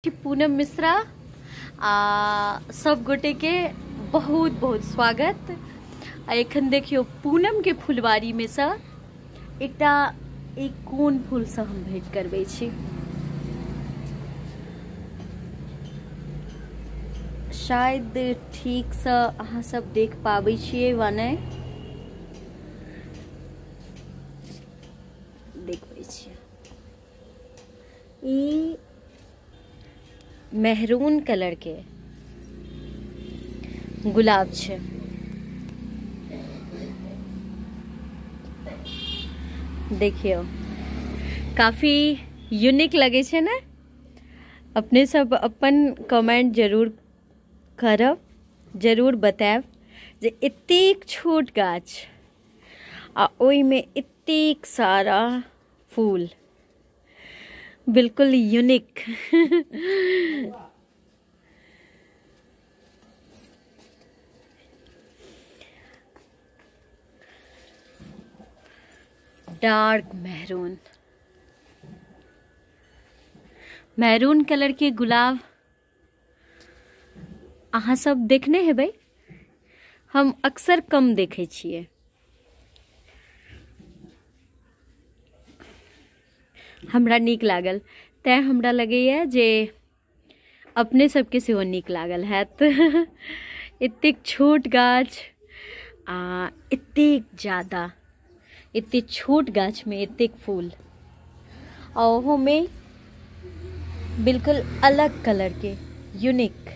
पूनम मिश्रा आ सब गोटे के बहुत बहुत स्वागत। आ एखन देखियो पूनम के फुलवारी में से एकटा एक कोन फूल से हम भेंट करबै छी। शायद ठीक से अहाँ सब देख पाबै छियै वा नहि, देखबै छियै। ई मेहरून कलर के गुलाब छै। देखियो काफी यूनिक लगे छै ने। अपने सब अपन कमेंट जरूर करब, जरूर बतायब जे एतेक छोट गाछ आ ओहिमे एतेक सारा फूल, बिल्कुल unique. Dark maroon, maroon colour के गुलाब अहाँ सब देखने हेबै, हम अक्सर कम देखै छियै। हमरा नीक लागल, तैं हमरा लगैया जे अपने सबके सेहो नीक लागल हैत। एतेक छोट गाछ आ एतेक ज्यादा, एतेक छोट गाछ में एतेक फूल, आ ओहोमे बिल्कुल अलग कलर के, यूनिक।